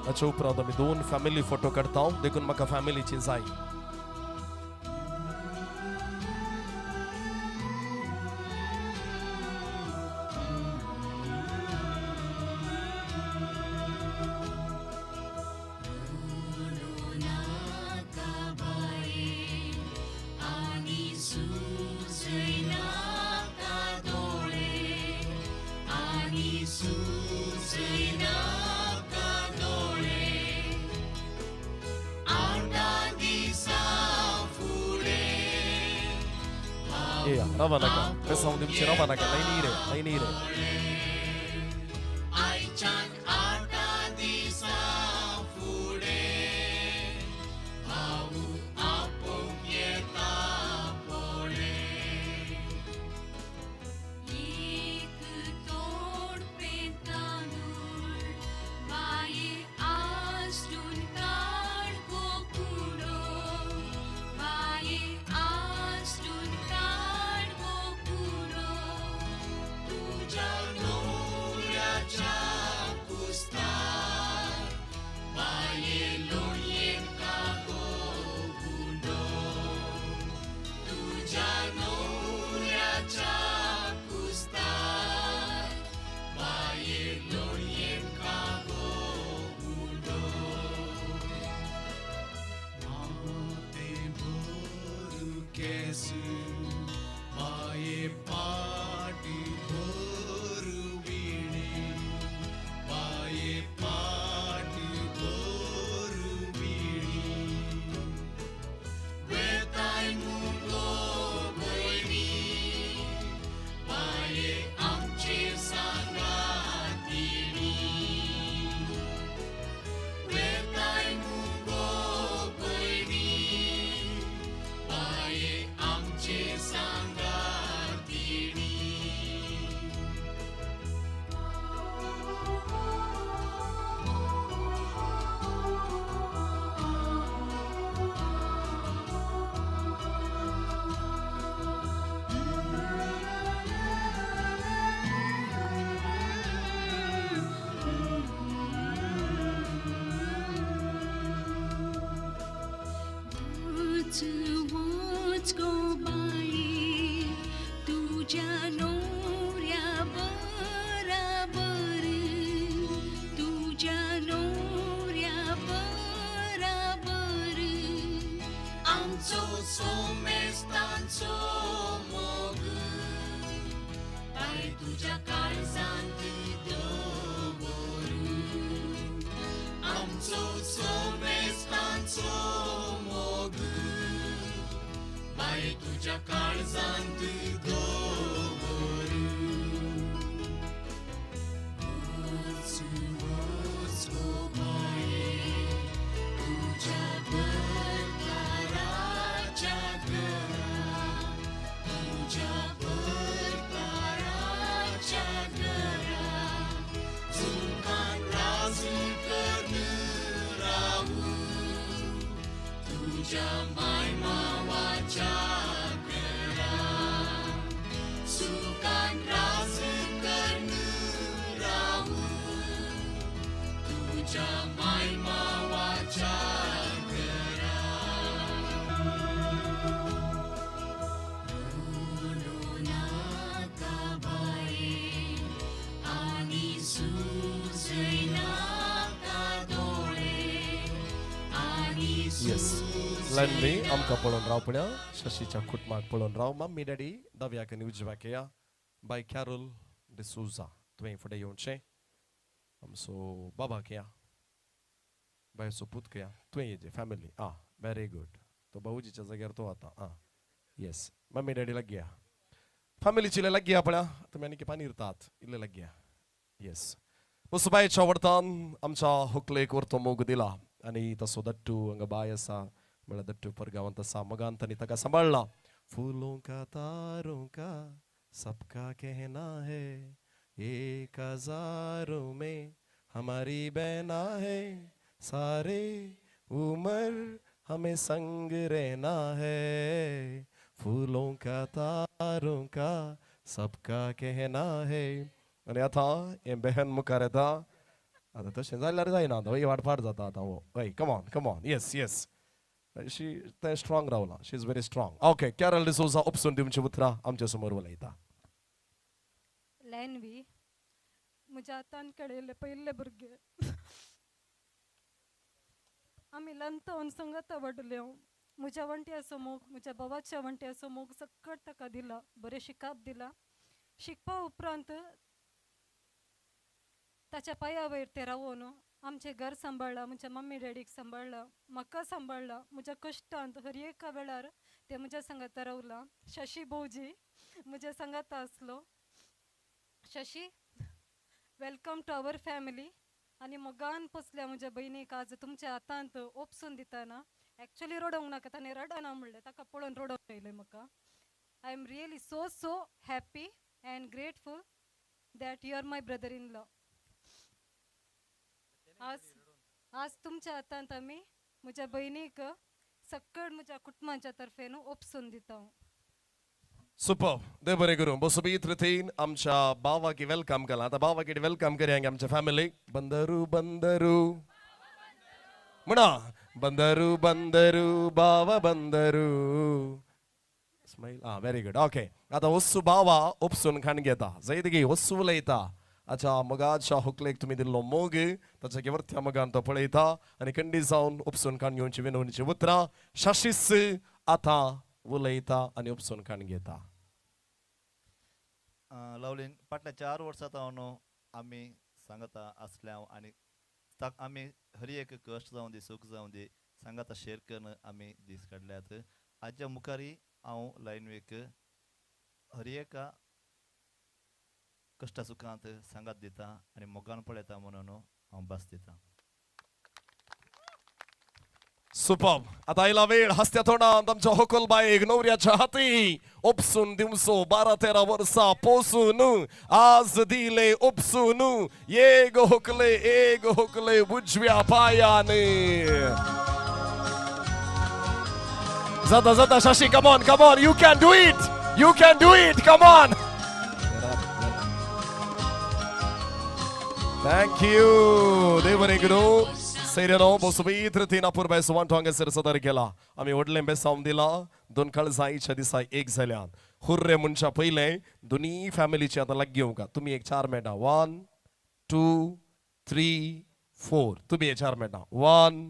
ताच्या उपरांत आमी 2 फॅमिली फोटो काडटा देखून म्हाका फॅमिलीची जाय. रावा नाका बेसांव दिवचें रावा नाका लायनी रे लायनी रे. लायनली आमकां पळोवन राव पळया शशीच्या कुटुंबाक पळोवन राव. मम्मी डॅडी दाव्याक आनी उजव्याक या. बाय कॅरोल डिसोजा तुवें फुडें येवचें. आमचो बाबाक या बायचो पूत या तुवें येजे फॅमिली. आं व्हेरी गुड. तो भाऊजीच्या जाग्यार तो आतां. आं येस मम्मी डॅडी लागया फॅमिलीची लागया पळया तुमी आनी पानी उरतात इल्ले लागया. येस मुसबायच्या वरतान आमच्या हुकलेक वरतो मोग दिला आनी तसो दट्टू हांगा बाय आसा म्हळ्यार दट्टू परगांवांत आसा मोगान तांणी ताका सांबाळ्ळा. फूलों का तारों का सबका कहना है एक हजारों में हमारी बहना है सारे उम्र हमें संग रहना है फूलों का तारों का सबका कहना है. आनी आतां हें बहन मुखार येता. आतां तशें जाल्यार जायना आतां हय वाटपाट जाता आतां हो हय come on come on yes yes she तें स्ट्रॉंग रावलां. She is very strong. Okay, Carol D'Souza उपसून दिवची उतरां आमच्या समोर उलयता. लॅनवी म्हज्या हातान खेळयल्ले पयले भुरगे. आमी ल्हानपण संगता वाडले. म्हज्या वण्ट्याचो मोग, म्हज्या भावाच्या वण्ट्याचो मोग सकट ताका दिला. बरें शिकप दिला. शिकपा उपरांत ताच्या पांया वयर तें रावून आमचें घर सांबाळ्ळां, म्हज्या मम्मी डॅडीक सांबाळ्ळां, म्हाका सांबाळ्ळां. म्हज्या कश्टांत हर एका वेळार तें म्हज्या सांगाता रावलां. शशी भोवजी म्हज्या सांगाता आसलो. Shashi, welcome to our family. आनी मोगान पोसल्या म्हज्या भयणीक आज तुमच्या हातांत ओपसून दितना एक्चुली रडोवंक नाका. ताणें रडना म्हणलें, ताका पळोवन रडोवंक येयलें म्हाका. I am really so so happy and grateful that you are my brother in law. आज आज तुमच्या हातांत आमी म्हज्या भयणीक सक्कड म्हज्या कुटुंबाच्या तर्फेन ओपसून दिता. सुपर. देव बरें करूं. बसुबीत रितीन आमच्या भावाकी welcome केला. आतां भावाकी welcome करया आमच्या फॅमिलीक. बंदरू बंदरू म्हणा, बंदरू बंदरू बावा बंदरू. स्माईल. आं, व्हेरी गुड. ओके, आतां वस्तू बावा उपसून खाण घेता जयतगी वस्तू उलयता. अच्छा, मोगाच्या हुकलेक तुमी दिल्लो मोग ताच्या किवर्त्या मोगान तो पळयता आनी खंडी जावन उपसून खाण घेवची विनवणीची उतरां शशीस आतां उलयता आनी उपसून खाण घेता. लवलीन, फाटल्या 4 वर्सां जावन आमी सांगता आसल्या आनी आमी हर एक कश्ट जावं दी, सूख जावं दी, सांगाता शेअर करून आमी दीस काडल्यात. आज्या मुखारय हांव लायनवेक हर एका कश्टा सुखांत सांगात दिता आनी मोगान पळयता म्हणून हांव भास दिता. सुपर. आता आयला वेळ हसत्या तोंडात आमच्या होकल बायक नवऱ्याच्या हाती उपसून दिवसो. 12-13 वर्सां पोसून आज दिले उपसून. एक होकले, एक होकले, उजव्या पायाने. जाता जाता. Shashi, come on, come on, you can do it, you can do it, come on. Thank you. देव बरें करूं. सैर्यानो, बोसबीत रितीन अपुरबाय सुवांटो हांगासर सदर केला. आमी व्हडलें बेसांव दिलां. दोन काळजांच्या दिसा एक जाल्यान. हुर्रे मनशा पयलें दोनी फॅमिलीची आतां लागीं येवंक तुमी एक 4 मिनटां. 1 2 3 4. तुमी एक 4 मिनटां. 1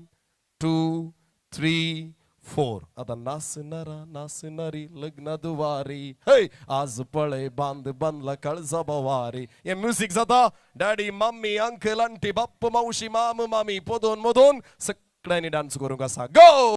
2 3 4. आतां नासणारा नासणारी लग्न दुवारी, हय आज पळय बांद बांदला काळजा बवारी. हे म्युजीक जाता. डॅडी, मम्मी, अंकल, आंटी, बाप्पू, मावशी, माम, मामी, पोदोन मोदोन सगळ्यांनी डान्स करूंक आसा. गो.